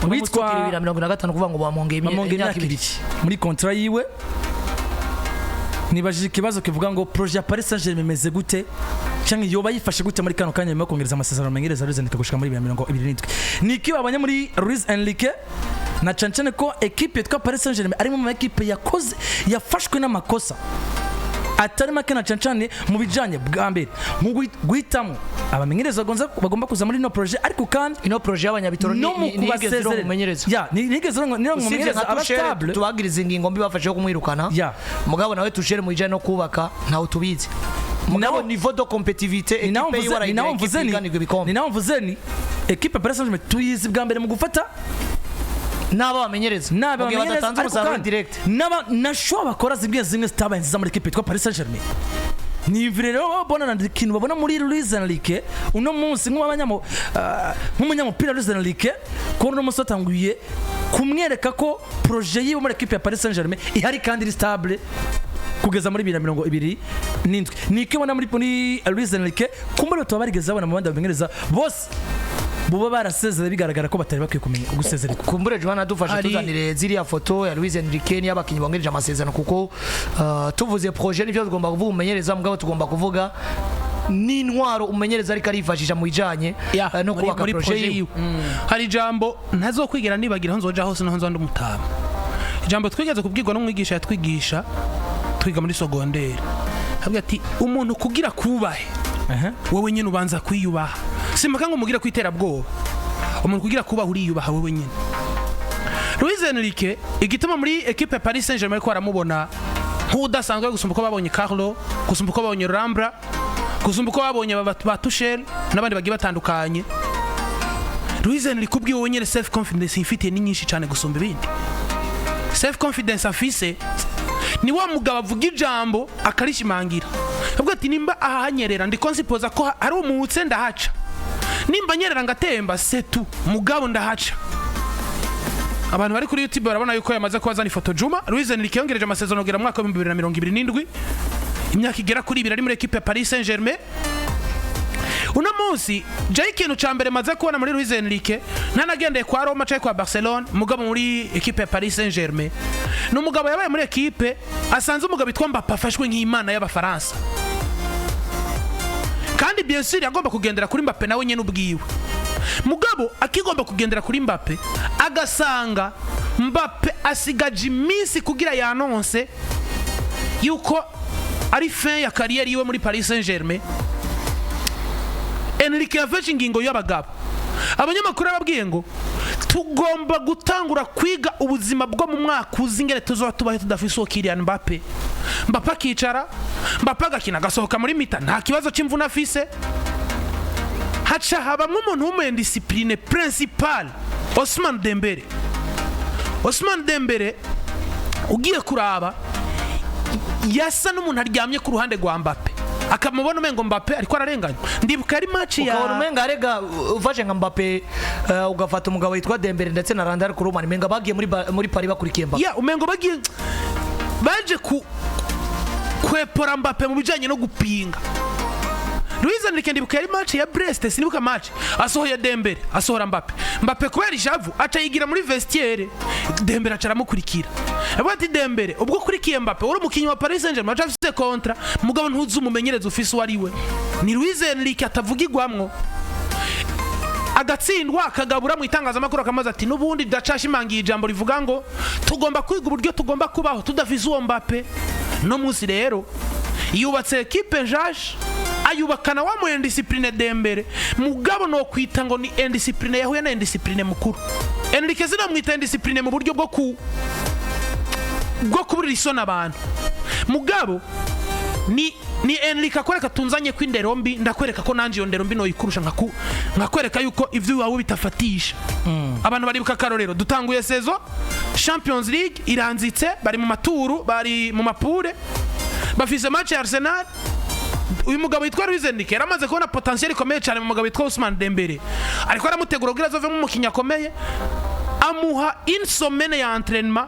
Witwa 2025, kuvuga ngo bamwongeye bamwongeye imyaka imyaka 2. 2 muri contrat yiwe. Nibajije ikibazo kivuga ngo projet ya Paris Saint-Germain imeze gute, cyangwa yoba yifashe gute muri kano kanya nyuma yo kongereza amasezerano amenyereza Luis Enrique gushika muri 2027? Ni iki babonye muri Luis Enrique, na cyane cyane ko ekipe yitwa Paris Saint-Germain ari mu ma ekipe yakoze, yafashwe n'amakosa atari make, na cyane cyane mu bijanye bwa mbere mu guhitamo abamenyereza bagomba kuza muri ino projet, ariko kandi Ino projet y'abanyabitoro no mu nigeze ironka kubasezerera. umumenyereza. Ya, nigeze ironka Usibye umumenyereza nka aba Tuchel, stable. tubagiriza ingingo mbi bafashe yo kumwirukana. Mugabo nawe Tuchel mu bijanye no kubaka ntawe tubizi, mugabo niveau de compétitivité Ni naho ekipe yiwe mvuze, ni naho arayigira mvuze ekipe ni iganirwa ibikombe. Ni naho mvuze ni ekipe Paris Saint-Germain tuyizi bwa mbere mu gufata n'abo bamenyereza nabi mu gihe abamenyereza, badatanze ariko umusaruro kandi direct. n'aba na choix bakora zimwe zimwe zitabaye nziza muri ekipe yitwa Paris Saint-Germain. Ni ivire rero babona na ikintu babona muri Luis Enrique uno munsi nk'umunyamupira Luis Enrique, ko uno munsi batanguye kumwereka ko projet yiwe muri ekipe ya Paris Saint-Germain ihari kandi iri stable kugeza muri 2027. Ni icyo ubona muri Luis Enrique kumbura bataba barigeze babona mu bandi bamenyereza bose buba barasezera, bigaragara ko batari bakwiye kumenya gusezererwa. Kumbure Johanna adufashe tuzanire ziriya foto ya Luis Enrique n'iy'abakinnyi bongereje amasezerano, kuko tuvuze projet nivyo tugomba kuvuga umumenyereza, mugabo tugomba kuvuga n'intwaro umumenyereza ariko arifashisha mu bijanye no kubaka muri projet projet yiwe. yiwe. Hari ijambo ntazokwigera nibagira aho nzoja hose naho nzoba ndumutama, ijambo twigeze kubwirwa n'umwigisha yatwigisha twiga muri secondaire. Avuga ati: "Umuntu kugira kubahe, wowe nyine ubanza kwiyubaha." Simpaka ngo umugire kwiterabwoba, umuntu kugira kubaha uriyubaha wowe nyine. Luis Enrique, igituma muri equipe ya Paris Saint-Germain ko aramubona nk'udasanzwe gusumba uko babonye Carlo, gusumba uko babonye Rambra, gusumba uko babonye ba Tuchel n'abandi bagiye batandukanye, Luis Enrique ubwiwe wenyine self confidence yifitiye ni nyinshi cyane gusumba ibindi. Self confidence afise ni wa mugabo avuga ijambo akarishimangira, avuga ati: "Nimba ahahanyerera ndiko nsipoza ko hari umutse ndahaca, nimba nyerera ngatemba setu, mugabo ndahaca." Abantu bari kuri YouTube barabona yuko yamaze kuba azana ifoto. Juma, Luis Enrique yongereje amasezerano kugera mu mwaka wa 2027, imyaka igera kuri 2 ari muri equipe ya Paris Saint-Germain. Uno munsi jayo ikintu ca mbere maze kubona muri Luis Enrique, ntanagendeye kwa Roma canke kwa Barcelone, mugabo muri equipe ya Paris Saint-Germain, ni umugabo yabaye muri equipe asanze umugabo witwa Mbappe afashwe nk'imana y'Abafaransa, kandi bien sûr yagomba kugendera kuri Mbappe nawe nyene ubwiwe. Mugabo akigomba kugendera kuri Mbappe, agasanga Mbappe asigaje iminsi kugira yanonse yuko ari fin ya carrière yiwe muri Paris Saint-Germain. Enrique yafashe ingingo y'abagabo. Abanyamakuru babwiye ngo tugomba gutangura kwiga ubuzima bwo mu mwaka uzi ingene tuzoba tubaho tudafise uwo Kylian Mbappe. Mbappe akicara, Mbappe agakina, agasohoka muri mi-temps nta kibazo c'imvune afise. Haca habamwo umuntu w'umu principal, Ousmane Dembele. Ousmane Dembele ugiye kuraba yasa n'umuntu aryamye ku ruhande rwa Mbappe, akamubona umengo Mbappe ariko ararenganywa. Ndibuka yari match ya Ukabona umenga arega ufashe nka Mbappe, ugafata umugabo witwa Dembele ndetse na Randal Kolo Muani, umenga bagiye muri Paris bakurikiye Mbappe. Ya, umengo bagiye baje ku kwepora Mbappe mu bijanye no gupinga. Luis Enrique, ndibuka yari match ya Brest, sinibuka match, asohoye Dembele, asohora Mbappe. Mbappe kubera ishavu aca yigira muri vestiaire, Dembele aca aramukurikira. Avuga ati: "Dembele, ubwo ukurikiye Mbappe, uri umukinyi wa Paris Saint-Germain, aca afise contrat, mugabo ntuzi umumenyereza ufise uwo ari we." Ni Luis Enrique atavugirwamwo, agatsindwa akagabura mu itangazamakuru, akamaze ati: "N'ubundi ndacashimangiye ijambo rivuga ngo tugomba kwiga uburyo tugomba kubaho tudafise uwo Mbappe." No munsi rero yubatse ekipe nshasha, ayubakana wa mu indiscipline Dembele. Mugabo no kwita ngo ni indiscipline yahuye na indiscipline mukuru. Enrique sinamwita indiscipline mu buryo bwo kuburira isoni abantu, mugabo ni Enrique akwereka tunzanye ko indero mbi, ndakwereka ko nanje iyo ndero mbi noyikurusha, nkakwereka yuko ivyo iwawe bitafatisha. Abantu baribuka akarorero, dutanguye saison, Champions League iranzitse, bari mu maturu, bari mu ma poules, bafise match ya Arsenal. Uyu mugabo witwa Luis Enrique yaramaze kubona potentiel ikomeye cyane mu mugabo witwa Ousmane Dembele, ariko aramutegura kugira azovemo umukinnyi akomeye, amuha une semaine ya entraînement.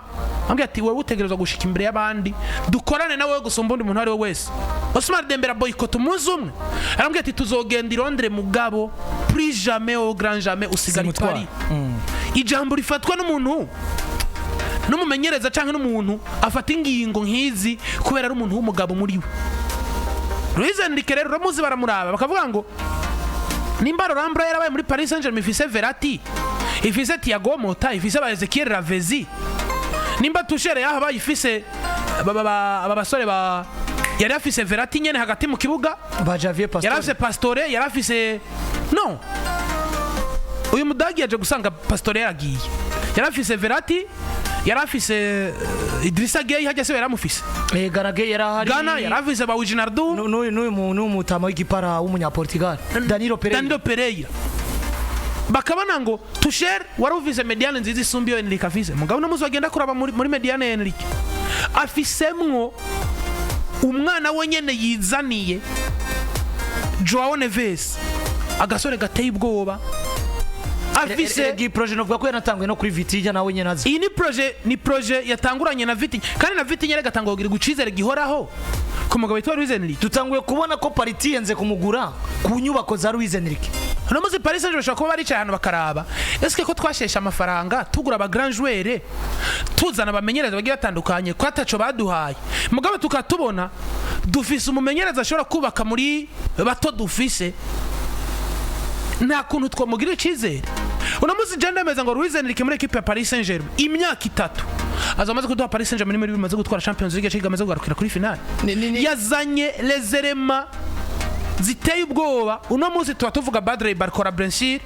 Ambwira ati: "Wewe utegerezwa gushika imbere y'abandi, dukorane nawe gusumba undi muntu uwo ari we wese." Ousmane Dembele boycott umunsi umwe, arambwira ati: "Tuzogenda i Londres, mugabo plus jamais, au grand jamais, usigara i Simutwara. Paris." Ijambo rifatwa n'umuntu, n'umumenyereza cyangwa n'umuntu afata ingingo nk'izi kubera ari umuntu w'umugabo muri we. Luis Enrique rero uramuzi, baramuraba bakavuga ngo nimba Laurent Blanc yarabaye muri Paris Saint-Germain ifise Verratti, ifise Thiago Motta, ifise ba Ezekiel Lavezzi, nimba Tuchel yahabaye ifise aba basore ba yari afise Verratti nyene hagati mu kibuga, ba Javier yari Pastore, afise Pastore, yari afise no uyu mudagi yaje gusanga Pastore yaragiye, yari afise Verratti, yari afise Idrissa Gueye, hajya se yaramufise. Gana Gueye yari ahari. Gana yari afise ba Wijnaldum. N'uyu muntu w'umutama w'igipara w'umunyaportugal, Danilo Pereira. Danilo Pereira. Bakabona ngo Tuchel wari ufise médiane nziza isumba iyo Enrique afise, mugabo uno munsi bagenda kuraba muri médiane ya Enrique, afisemwo umwana we nyene yizaniye, Joao Neves, agasore gateye ubwoba afise. Iyi projet novuga ko yanatanguye no kuri Vitinha, nawe nyene azi. Iyi ni projet, ni projet yatanguranye na Vitinha, kandi na Vitinha rero agatangura kugira icizere gihoraho ku mugabo witwa Luis Enrique. Dutanguye kubona ko Paris yenze kumugura ku nyubako za Luis Enrique. Uno munsi Paris Saint-Germain bashobora kuba baricaye ahantu bakaraba: eske ko twasheshe amafaranga tugura aba grand joueur, tuzana abamenyereza bagiye batandukanye, ko ataco baduhaye, mugabo tukatubona dufise umumenyereza ashobora kubaka muri bato dufise, nta kuntu twamugirira icizere? Uno munsi je ndemeza ngo Luis Enrique muri équipe ya Paris Saint-Germain, imyaka 3 azamaze kuduha Paris Saint-Germain muri bimaze gutwara Champions League, cyangwa amaze kugarukira kuri finale, yazanye les éléments ziteye ubwoba. Uno munsi tuba tuvuga Bradley Barcola. Bien sûr,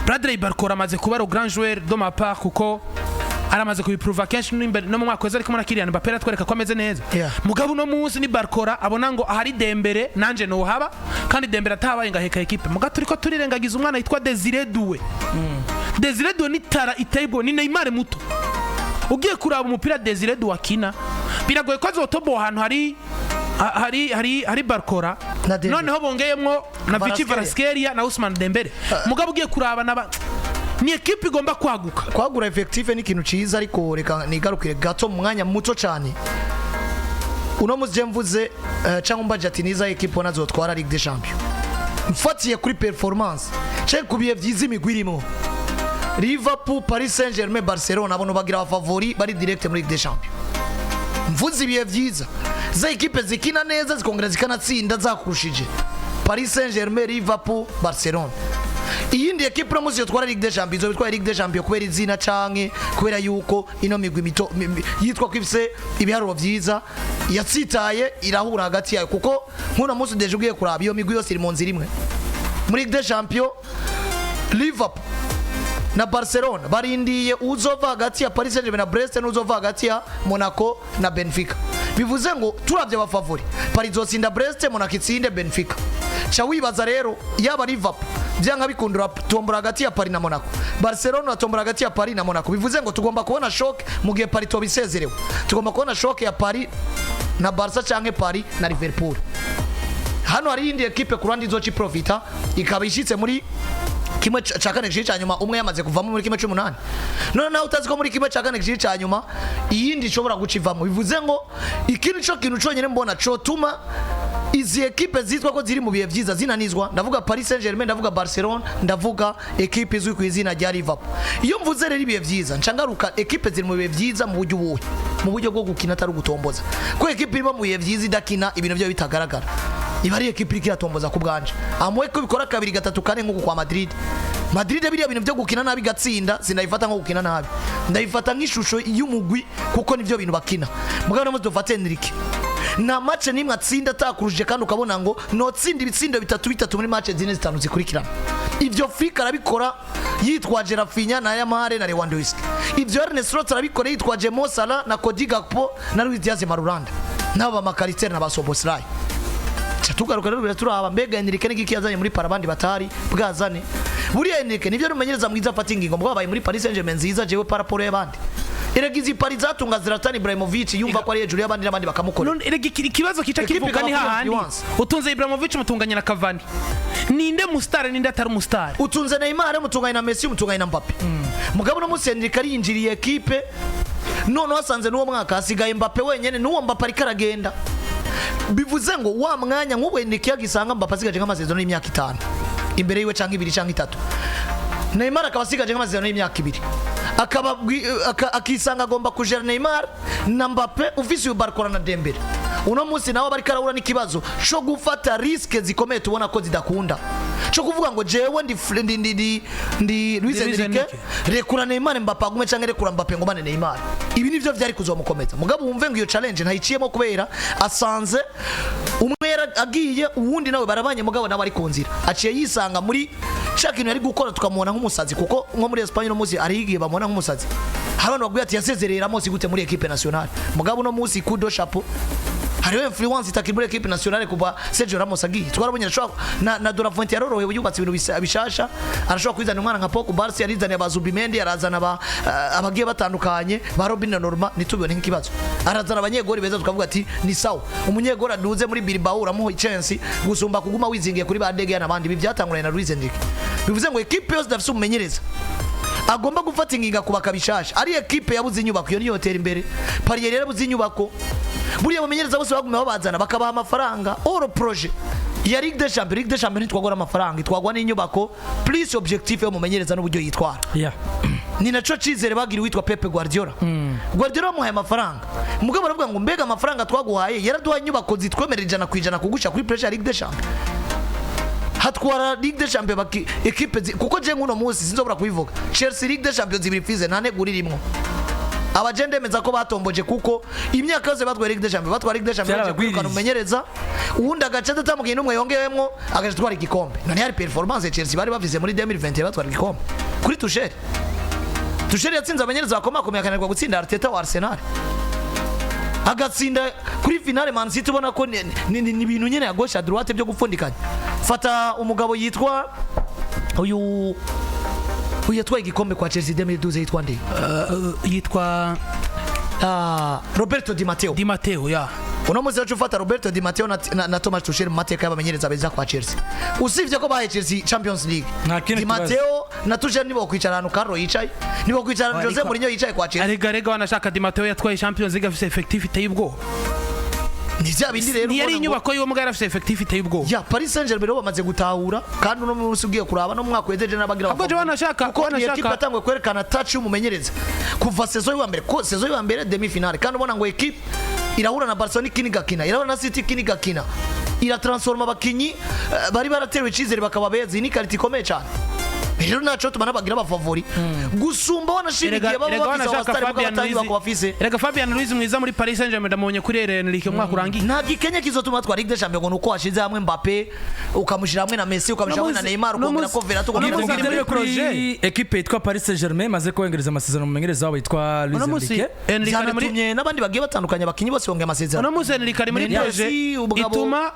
Bradley Barcola amaze kuba le grand joueur de ma part, kuko aramaze kubipruva kenshi no mu mwaka weza ariko na Kylian Mbappé aratwereka ko ameze neza. Mugabo uno munsi ni Barcola abona ngo ahari Dembele nanje nohaba, kandi Dembele atahabaye ngaheka équipe. Mugabo turiko turirengagiza umwana yitwa Desire Doué. Desire Doué ni tara iteye ubwoba, ni Neymar muto. Ugiye kuraba umupira Desire Doué akina, biragoye ko azotoboha ahantu hari Barcola Na Dembele. Noneho bongeyemwo na Vici Kvaratskhelia. Kvaratskhelia na Ousmane Dembele. Mugabo ugiye kuraba naba ni équipe igomba kwaguka. Kwagura effectif ni ikintu ciza, ariko reka nigarukire gato mu mwanya muto cyane. Uno muzi je mvuze cyangwa mbaje ati niza équipe ubona zotwara Ligue des Champions, mfatiye kuri performance cyangwa ku bihe byiza imigwi irimo, Liverpool, Paris Saint-Germain, Barcelona, abono bagira abafavori bari direct muri Ligue des Champions. Mvuze ibihe byiza za équipe zikina neza, zikongera zikanatsinda zakurushije: Paris Saint-Germain, Liverpool, Barcelona. Iyindi équipe uno munsi yotwara Ligue des Champions izoba itwaye Ligue des Champions kubera izina canke kubera yuko ino migwi mito yitwa ko ifise ibiharuro vyiza yatsitaye irahura hagati yayo, kuko nk'uno munsi déjà ugiye kuraba, iyo migwi yose iri mu nzira imwe muri Ligue des Champions. Liverpool na Barcelona barindiye uzova hagati ya Paris Saint-Germain na Brest n'uzova hagati ya Monaco na Benfica. Bivuze ngo turavye abafavori, Paris izotsinda Brest, Monaco itsinde Benfica. Ca wibaza rero, yaba Liverpool vyanka bikundura tombora hagati ya Paris na Monaco, Barcelona tombora hagati ya Paris na Monaco. Bivuze ngo tugomba kubona choc mu gihe Paris tobisezerewe, tugomba kubona choc ya Paris na Barca canke Paris na Liverpool. Hano hari iyindi équipe ku ruhande izoca iprofita ikaba ishitse muri kimwe ca kane gishiri ca nyuma, umwe yamaze kuvamo muri kimwe c'umunani. None nawe utazi ko muri kimwe ca kane gishiri ca nyuma iyindi ishobora guca ivamo. Bivuze ngo iki nico kintu conyene mbona cotuma izi équipe zitwa ko ziri mu bihe vyiza zinanizwa. Ndavuga Paris Saint-Germain, ndavuga Barcelona, ndavuga équipe izwi ku izina rya Liverpool. Iyo mvuze rero ibihe vyiza, nca ngaruka: équipe ziri mu bihe vyiza mu buryo ubuhe? Mu buryo bwo gukina, atari ugutomboza, ko équipe irimo mu bihe vyiza idakina, ibintu byayo bitagaragara, iba ari équipe iriko iratomboza ku bwanje, amwe ko bikora kabiri, gatatu, kane, nk'uku kwa Madrid. Madrid biriya bintu byo gukina nabi gatsinda sindabifata nko gukina nabi, ndabifata nk'ishusho y'umugwi, kuko nivyo bintu bakina. Mugabo no dufate Enrique, nta match nimwe atsinda atakuruje, kandi ukabona ngo notsinda ibitsindo bitatu bitatu muri match zine, zitanu zikurikirana. Ivyo Flick arabikora yitwaje Raphinha na Yamal na Lewandowski. Ivyo Arne Slot arabikora yitwaje Mo Salah na Cody Gakpo na Luis Diaz Marulanda n'aba ba Mac Allister na ba Szoboszlai. Ca tugaruka rero turaba: mbega Enrique n'igiki yazanye muri Paris abandi batari bwazane? Buriya Enrique nivyo rumenyereza mwiza, afata ingingo, mbwa babaye muri Paris Saint-Germain nziza. Jewe par rapport y'abandi, erega izi Paris zatunga Zlatan Ibrahimovic, yumva ko ari hejuru y'abandi n'abandi bakamukorera. None erega ikibazo kica Equipe kivuka ni ikaba hahandi influence. Utunze Ibrahimovic, mutunganye na Cavani, ninde mustar, ninde atari umustar? Utunze Neymar, mutunganye na Messi, mutunganye na Mbappe. Mugabo no munsi Enrique arinjiriye équipe. None wasanze n'uwo mwaka hasigaye Mbappe wenyene, n'uwo Mbappe ariko aragenda. Bivuze ngo wa mwanya nk'ubu Enrique yagisanga Mbappe asigaje nk'amasezerano y'imyaka 5 imbere yiwe, canke 2 canke 3, Neymar akaba asigaje nk'amasezerano y'imyaka 2, akaba akisanga agomba kujera Neymar na Mbappe. Ufise uyu Barcola na Dembele uno munsi, nawe bariko arahura n'ikibazo co gufata risques zikomeye, tubona ko zidakunda, co kuvuga ngo jewe ndi Luis Luis Enrique, Enrique. Rekura Neymar, Mbappe agume, canke rekura Mbappe ngomane Neymar. Ibi nivyo vyari kuzomukomeza. Mugabo wumve ngo iyo challenge ntayiciyemo kubera asanze umwe agiye, uwundi nawe barabanye, mugabo nawe ari ku nzira. Aciye yisanga muri ca kintu yari gukora tukamubona nk'umusazi, kuko nko muri Espagne no munsi ari igihe bamubona nk'umusazi. Hari abantu bakubwira ati yasezereye Ramos gute muri équipe nationale? Mugabo uno munsi, coup de chapeau, hariho influence itakiri muri équipe nationale kuva Sergio Ramos agiye. Twarabonye arashobora na De La Fuente yarorohewe, yubatse ibintu bishasha, arashobora kwizana umwana nka Pau Cubarsi, yarizaniye aba Zubimendi, arazana abagiye batandukanye ba Robin na Norma, ntitubibone nk'ikibazo. Arazana abanyegori beza, tukavuga ati ni sawa, umunyegori aduze muri Bilbao uramuha chance gusumba kuguma wizingiye kuri ba De Gea n'abandi. Ibi byatanguranye na Luis Enrique. Bivuze ngo équipe yose idafise umumenyereza agomba gufata ingingo akubaka bishasha, ari équipe yabuze inyubako, iyo niyo yotera imbere. Paris yari yarabuze inyubako. Buriya bamenyereza bose bagumye babazana, bakabaha amafaranga. Hors projet ya Ligue des Champions, Ligue des Champions ntitwagora amafaranga, itwagwa n'inyubako plus objectif yo mumenyereza n'uburyo yitwara. Ni naco cizere bagira uwitwa Pep Guardiola. Guardiola bamuhaye amafaranga, mugabo baravuga ngo mbega amafaranga twaguhaye yaraduhaye inyubako zitwemerera 100% kugusha kuri pressure ya Ligue des Champions? Hatwara Ligue des Champions baki équipe kuko je nk'uno munsi sinzobora kubivuga, Chelsea Ligue des Champions zibiri fize nta nteguro irimwo. Abaje ndemeza ko batomboje, kuko imyaka yose batwaye Ligue des Champions, batwara Ligue des Champions baje Byarabagwiririye. kwirukana umumenyereza, uwundi agace atamukiye n'umwe yongewemwo, agace atwara igikombe. None hari performance Chelsea bari bafise muri 2020 batwara igikombe kuri Tuchel? Tuchel yatsinze abamenyereza bakomakomeye, akananirwa gutsinda Arteta wa Arsenal, agatsinda kuri finale Man City. Ubona ko ni ibintu nyine ya gauche à droite byo gupfundikanya. Fata umugabo yitwa uyu yatwaye igikombe kwa Chelsea 2012, yitwa nde? Yitwa Roberto Di Matteo. Di Matteo, ya. Uno munsi wacu ufata Roberto Di Matteo na Thomas Tuchel mu mateka y'abamenyereza beza kwa Chelsea, usibye ko bahaye Chelsea Champions League, Nta kindi Di Matteo na Tuchel nibo kwicara ahantu Carlo yicaye, nibo kwicara ahantu Jose Mourinho yicaye kwa Chelsea. Arega rega, wanashaka Di Matteo yatwaye Champions League afise effectif iteye ubwoba. Ni vya bindi rero Ntiyari ubona ngo- inyubako y'uwo mugabo, yarafise effectif iteye ubwoba. Ya Paris Saint-Germain rero bamaze gutahura, kandi uno munsi ugiye kuraba no mu mwaka wejeje n'abagira Ahubwo je wanashaka kuko ni wanashaka équipe yatanguye kwerekana touch y'umumenyereza kuva saison y'uwa mbere, ko saison y'uwa mbere demi finale, kandi ubona ngo équipe irahura na Barcelona ikini gakina, irahura na City ikini gakina, iratransforma abakinyi bari baratewe icizere bakaba beza. Iyi ni qualité ikomeye cyane. Rero naco tubana bagira abafavori gusumba, wanashimigiye baba Erega bafise wanashaka abasitari Fabian mugabo Ruiz batanyubako bafise. Erega Fabian Ruiz mwiza muri Paris Saint-Germain ndamubonye kuri Enrique umwaka urangiye. Nta gikenye kizotuma twara Ligue des Champions ngo nuko washize hamwe Mbappe, ukamushyira hamwe na Messi, ukamushyira hamwe na Neymar, ukongera ko Verratti, uno ukongera munsi ko ari muri Ngibyo kuri projet. équipe yitwa Paris Saint-Germain maze kongereza amasezerano umumenyereza wabo yitwa Luis Uno munsi Enrique. Enrique ari muri Byanatumye n'abandi bagiye batandukanye, abakinyi bose bongeye amasezerano. Uno munsi Enrique ari muri Messi, projet umugabo-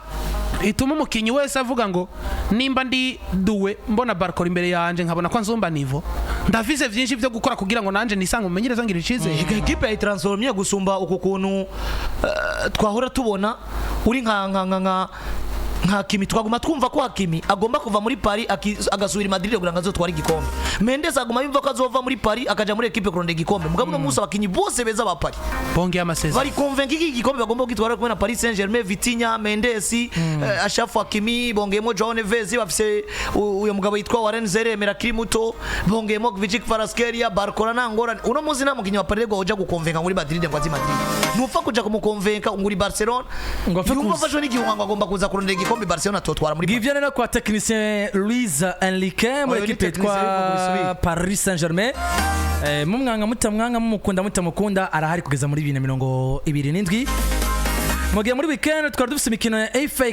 ituma umukinyi wese avuga ngo nimba ndi duwe, mbona Barcola imbere yanje, nkabona ko nzumba niveau, ndafise vyinshi vyo gukora kugira ngo nanje nisange umumenyereza ngira icizere. Ega équipe yayitransformye gusumba uku kuntu twahora tubona uri nka Hakimi. Twaguma twumva ko Hakimi agomba kuva muri Paris agasubira i Madrid kugira ngo azotware igikombe. Mendes aguma yumva ko azova muri Paris akaja muri équipe kurondera igikombe. Mugabo uno munsi abakinyi bose beza ba Paris Bongeye amasezerano. Bari convaincu ko iki gikombe bagomba kugitwara kumwe na Paris Saint-Germain. Vitinha, Mendes, Achraf Hakimi, bongeyemo Joao Neves, bafise uyo mugabo yitwa Warren Zaïre-Emery akiri muto, bongeyemo Kvicha Kvaratskhelia, Barcola na ngorane. Uno munsi nta mukinyi wa Paris ngo uja gukonvenka muri Madrid ngo azi Madrid, ntupfa kuja kumukonvenka ngo uri Barcelona Ngo apfe yumva kuza. afashwe n'igihunga ngo agomba kuza kurondera igikombe Barcelona totwara muri Paris. Ngivyo rero kwa technicien Luis Enrique muri Oyo ni équipe technicien yitwa w'ibihugu. Paris Saint-Germain. Mumwanga mutamwanga, mumukunda mutamukunda, arahari kugeza muri 2027. Mu gihe muri weekend twari dufise imikino ya FA.